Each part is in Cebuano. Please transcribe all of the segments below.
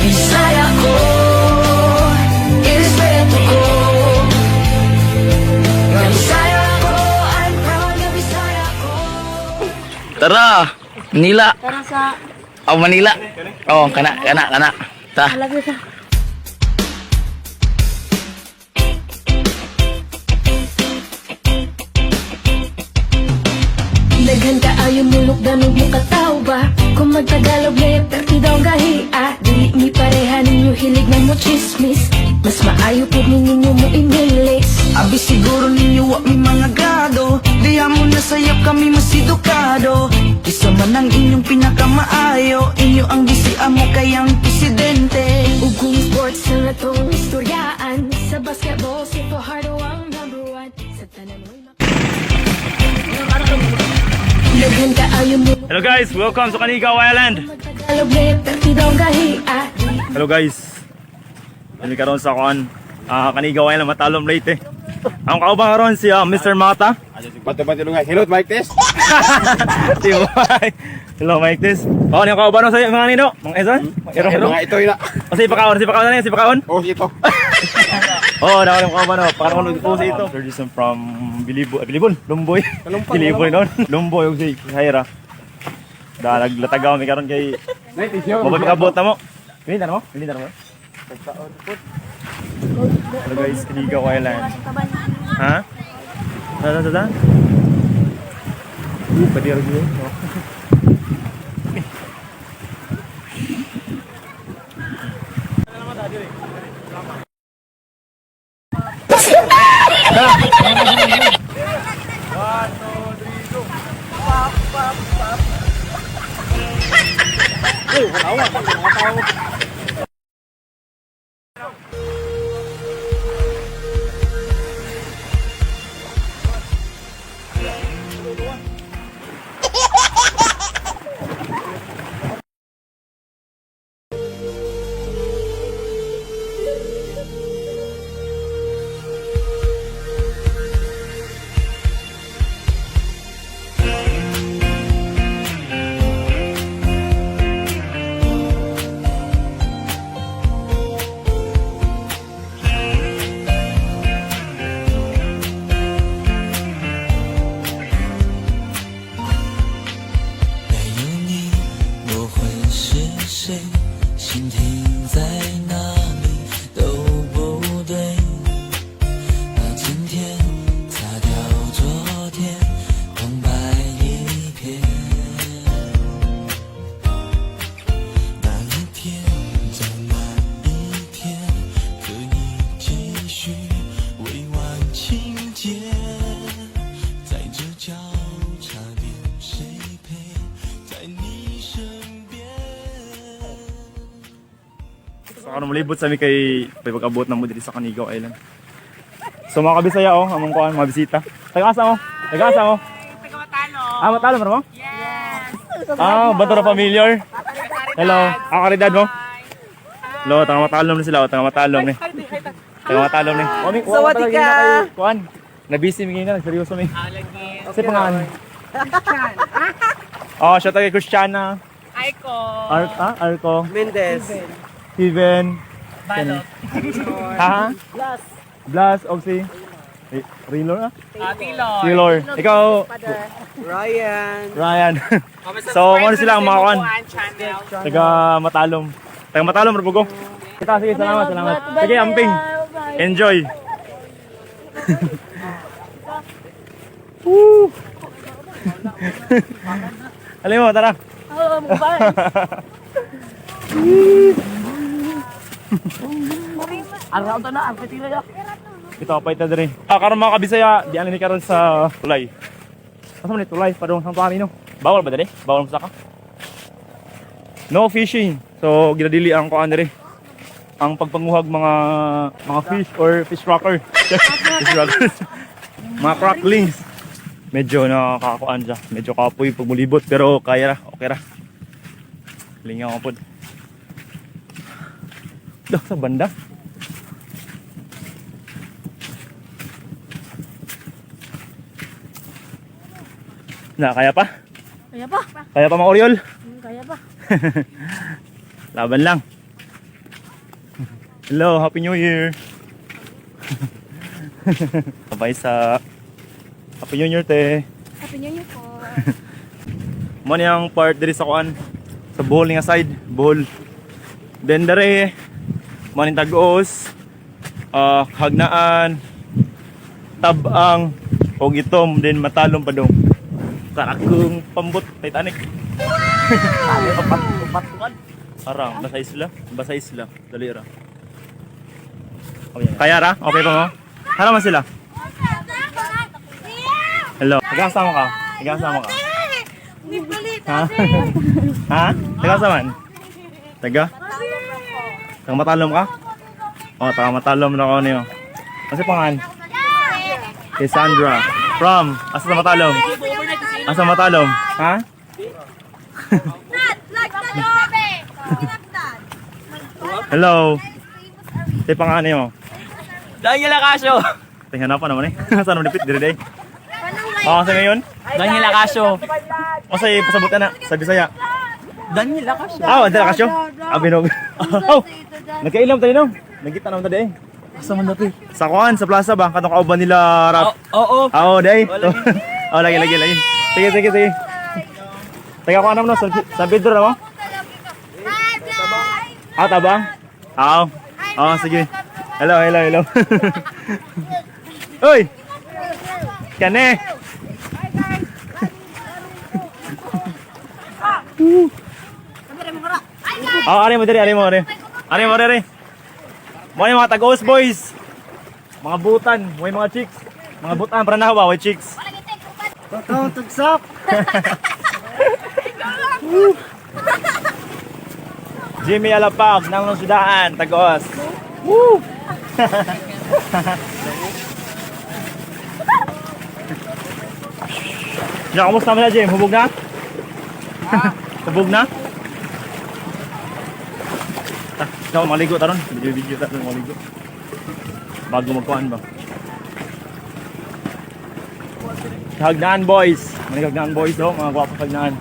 Bisaya ko, irespeto ko. Nga Bisaya ko, I'm proud nga Bisaya ko. Tara, Manila. Tara sa Oh, Manila. Oh, kana kana kana. Ta. Alagyo sa Daghan kaayo mulukdan og mukataw ba? Kung magtagalog na perti daw gahia. Dili mi pareha ninyo, hilig na mo chismis. Mas maayo pud ninyo mo imilis. Abi siguro ninyo wa mi mga grado. Diha mo nasayop kami mas edukado. Isa man ang inyong pinakamaayo. Inyo ang gisia mo kayang presidente. Ug kung sports na atong istoryaan, sa basketball si Fajardo ang number one. Sa tanan mo'y Daghan kaayo mo. Hello guys, welcome to Canigao Island. Magtagalog na perti daw gahia. Hello guys. Dali karon sa kuan. Canigao Island, Matalom, Leyte. Ang kauban karon si Mr. Mata. Bato-bato lunga. Hello, Mike Test. Si Mike. Hello Mike Tis. Oh, ni kauban sa mga nino? Mga Ezon? Mga Ero. Mga ito yun na. O si pakaon, si pakaon na si pakaon. Oh, ito. Oh, na yung kauban no. Pakaon ko si ito. Introduce from Bilibo, Bilibon, Lumboy. Bilibon noon. Lumboy og si Haira. Dalag latagaw mi karon kay Mabay makabot na mo. Pili na mo? Pili na mo? Hello guys, Canigao Island. Ha? Saan, saan, saan? Pwede rin yun. No? 没有你，我会是谁？心停在哪里都不对。把今天擦掉昨天，空白一片。那一天，在那一天，可以继续未完情节，在这交叉点，谁陪在你身边？ So karon malibot sa mi kay pag-abot na mo diri sa Canigao Island. So mga kabisaya oh, among kuan mga bisita. Taga asa mo? Taga asa mo? Taga Matalo. Ah, Matalo mo? Yes. Ah, bato na familiar. Hello. Ako karidad mo? Hello, taga Matalom ni sila, oh, taga Matalom ni. Taga Matalom ni. Sawadee ka. Kuan. Na-busy mi ngayon, seryoso mi. Ah, lagi. Kasi pangalan. Oh, siya taga Christiana. Aiko. Arco. Mendez. Steven. Balot. Ha? Blas. Blas, og si Rilor ah? Ah, Tilor. Tilor. Ikaw, Ryan. Ryan. Oh, may So, subscribe ano sila ang sa mga kuan? Bukuan channel. Taga Matalom. Taga Matalom, Rubugo. Kita, sige, salamat, salamat. Sige, amping. Enjoy. Woo! Alin mo, tara. Oo, mo ba? Ito, pa ito diri. Ah, karon mga kabisaya, di ani karon sa tulay. Asa man ni tulay padung sang tuami no. Bawal ba diri? Bawal mo saka? No fishing. So ginadili ang kuan diri. Ang pagpanguhag mga fish or fish rocker. Fish rockers. Mga cracklings. Medyo nakakakuan siya. Medyo kapoy pag mulibot pero kaya ra, okay ra. Lingaw ko pod. Dah sa banda. Na, kaya pa? Kaya pa. Kaya pa mga Oriol? Kaya pa. Laban lang. Hello, Happy New Year. Bye sa Happy New Year, te. Happy New Year po. Mo ni ang part diri sa kuan sa Bohol nga side, Bohol. Then dere mo ni Tag-os, Hagnaan, Tabang, og Itom, then Matalom pa dong. Karakong pambot Titanic. Upat, upat, upat. Arang, basa isla, basa isla, dali ra. Kaya ra? Okay pa mo? Hara man sila. Hello. Taga-asa mo ka? Taga-asa mo ka? Ha? Ha? Taga-asa man? Taga? Taga Matalom ka? Oh, taga Matalom na ako niyo. Kasi pangan? Kay Sandra. From? Asa sa Matalom? Asa Matalom? Ha? Hello. Tay pangan niyo. Daniel Acasio. Tingnan pa naman eh. Saan naman dipit? Dire day. Oh, sa ngayon? Daniel Acasio. O sa pasabot ka na sa Bisaya. Daniel Acasio. Ah, wala kasyo. Ah, binog. Oh. Nagkailam tayo no. Nagkita naman tayo eh. Asa man dati? Sa kuan, sa plaza ba? Katong kauban nila rap. Oo. Ah, oh, day. Oh, lagi lagi lagi. Sige, sige, sige. Taga kuan naman no, sa San Pedro na mo? Ah, tabang? Ah. Oh, sige. Hello, hello, hello. Uy! Kane! Oh, ari mo diri, ari mo, ari. Ari mo, ari, ari. Mo ni mga tag-os boys. Mga butan, mo mga chicks. Mga butan para na ba, way chicks. Totoo, tugsak. Jimmy Alapag ng Sudaan, Tag-os. Woo! Ya, kumusta mo na, Jim? Hubog na? Hubog na? Ta, ikaw maligo taron. Video video taron maligo. Bago magkuan ba? Hagnaan boys. Mga Hagnaan boys oh, mga gwapo Hagnaan.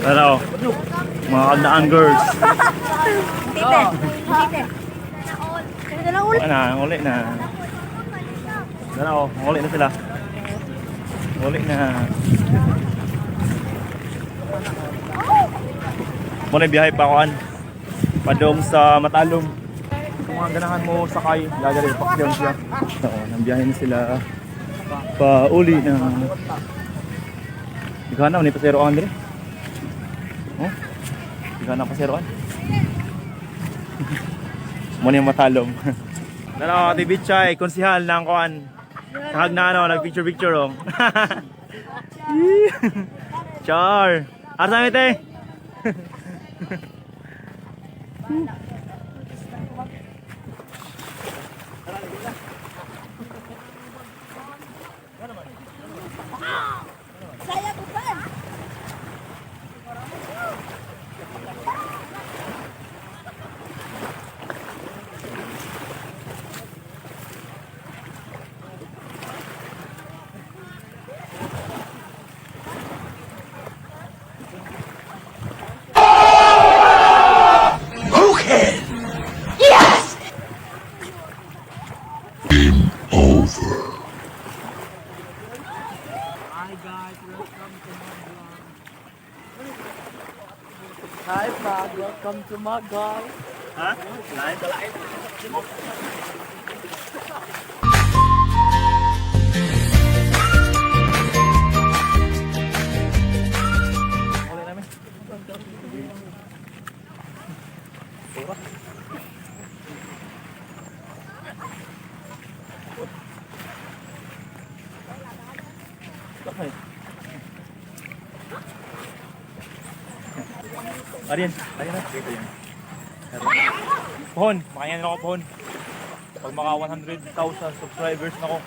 Tara oh. Mga Hagnaan girls. Wala na, uli na. Tara oh, uli na sila. Uli na. Muna biyahe pa kuan. Padong sa Matalom. Kung ang ganahan mo sakay, lagi rin pakyan siya. Oo, nang biyahe na sila. Pa uli na. Ikaw na, ni pasero an dire. Oh? Ikaw na pasero an. Muna yung Matalom. Dalawa, Ate Bichay, konsihal ng kuan. Kahag na ano, nag-picture picture oh. Char. Arsa mi te. Hi, vlog. Welcome to my vlog. Ha? Live? Uli namin. Okay. Arian, arian na. Dito yan. Pohon, makayan na ako pohon. Pag maka 100,000 subscribers na ako.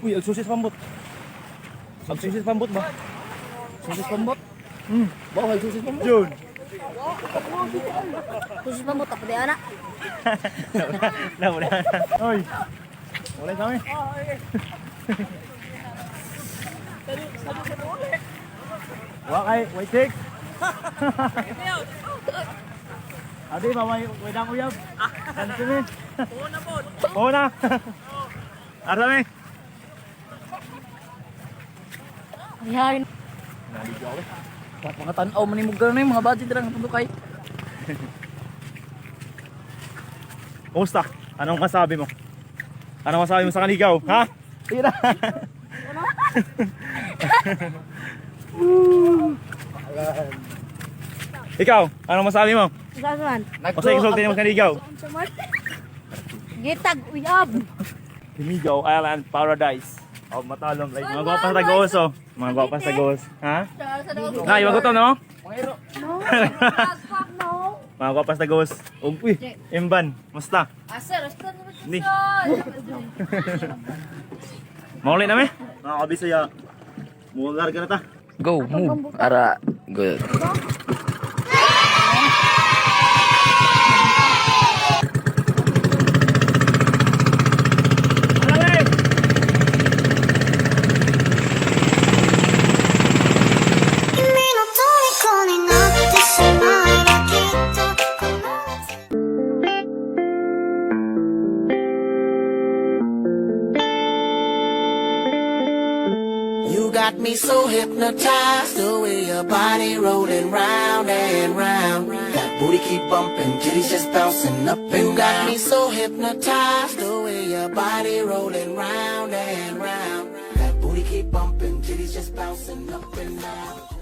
Uy, agsusis pambot. Agsusis pambot ba? Susis pambot. Bawa susis pambot. June. Khusus pa mo, tapos di ana. Wala, wala na. Oy. Wala sa amin. Wa kay, way six. Adi, mamay, way dang uyab. Ano kami? Oo na. Arda mi. Yan. Naligo ako. Mga tan-aw man nimo gano'n mga budget lang tundukay. Kumusta? Anong masabi mo? Anong masabi mo sa kaligaw? Ha? Sige na. Ikaw, anong masabi mo? Saan? Kasi isulti mo sa kaligaw. Gitag uyab. Kinigaw Island Paradise. Oh, matalong like mga gwapa sa Tagoso. Mga gwapa sa Tagoso. Ha? Na, iba gutom no? No. Mga gwapa sa Tagoso. Uy, imban, musta? Asa, rasta naman Ni. Mauli na mi? Mga kabisaya. Mular ka na ta. Go, move. Ara, good. 君の虜になってしまえばきっとこの夏。 You got me so hypnotized, the way your body rolling round and round. That booty keep bumping, titties just bouncing up and down. You got me so hypnotized, the way your body rolling round and round. That booty keep bumping, titties just bouncing up and down.